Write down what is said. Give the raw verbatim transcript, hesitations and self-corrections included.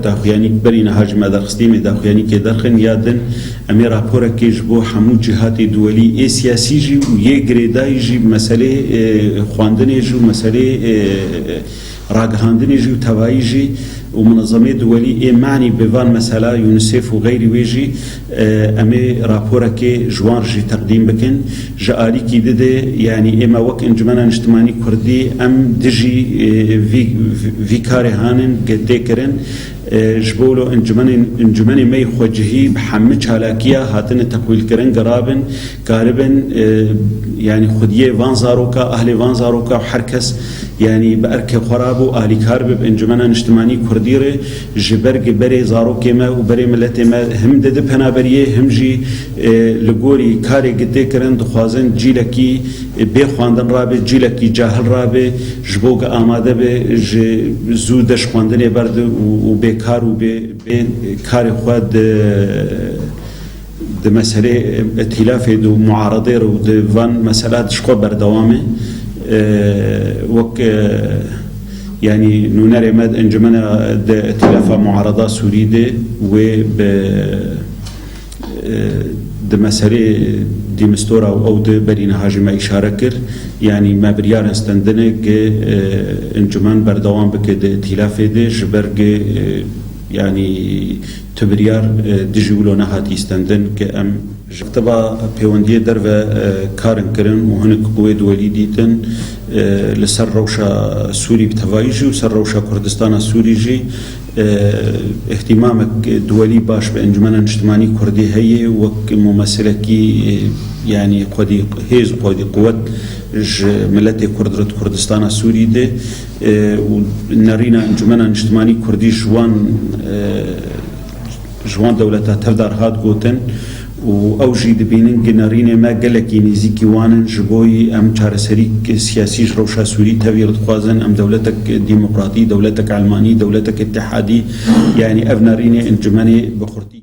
Daxuyanî berî niha jî me derxistî, em ê daxuyanîkê derxin ya din, em ê raporekê ji bo hemû cîhatê duwelî, ê siyasî jî û yê girêdayî jî, meselê, e, xwendinê jî û meselê, e, ragihandinê jî û tevayî jî û minezemê duwelî ê manî bi van mesela, UNICEF û xeyrî wê jî, e, em ê raporekê ji wan jî teqdîm bikin. Ji alîkî di de, yanî ême wek Encumena Niştimanî Kurdî em dijî, e, vî, vî karê hanin ge tê kirin. E, ji bo lo encumên, encumên me yê xwecihî bi hemî çalakiya hatine teqwîlkirin, ge rabin, karibin, e, yanî xwediyê van zaroka, ahlê van zaroka û her kes, yanî bi erkê xwe re bû alîkar be bi Encumena Niştimanî Kurdî re, ji ber ge berê zarokê me û berê miletê me him dide penaberiyê, him jî, e, li gorî karê ge tê kirin, dixwazin cîlekî, e, bê xwendin rabe, cîlekî cahil rabe, ji bo ge amade be, ji zû de ji xwendinê berde û, û bê kar û bê, bê karê xwe di, di meselê îtîlafê de û muaredê re û di van mesela de ji xwe berdewam e. E, wek, e, yanî nûnerê me di encumena, di îtîlafa muareda Sûrî de wê bi, e, di meselê Dîmistora û ew di berî niha jî me îşare kir. Yanî me biryar stendine ge, e, encumen berdewam bike di îtîlafê de, ji ber ge, e, yanî tu biryar, e, dijî wilo nehatî stendin ke em ji Mekteba Pêwendiyê Derve, e, karin kirin û hinek quwê duwelî dîtin, e, li ser rewşa Sûrî bi tevayî jî û ser rewşa Kurdistana Sûrî jî, e, îhtîmamek duwelî baş bi Encumena Niştimanî Kurdî heye, wek mumesilekî, e, yanî xwedî hêz, xwedî quwet ji miletê Kurd re di Kurdistana Sûrî de, e, û nerîna Encumena Niştimanî Kurdî ji wan, e, ji wan dewleta tevdar hat gotin û ew jî dibînin ge nerînê me gelekî nêzîkî wan in, ji bo yî em çareserî siyasî ji rewşa Sûrî tevî re dixwazin, em dewletek demokratî, dewletek elmanî, dewletek îtihadî, yanî ev nerînê encumê bi xurtî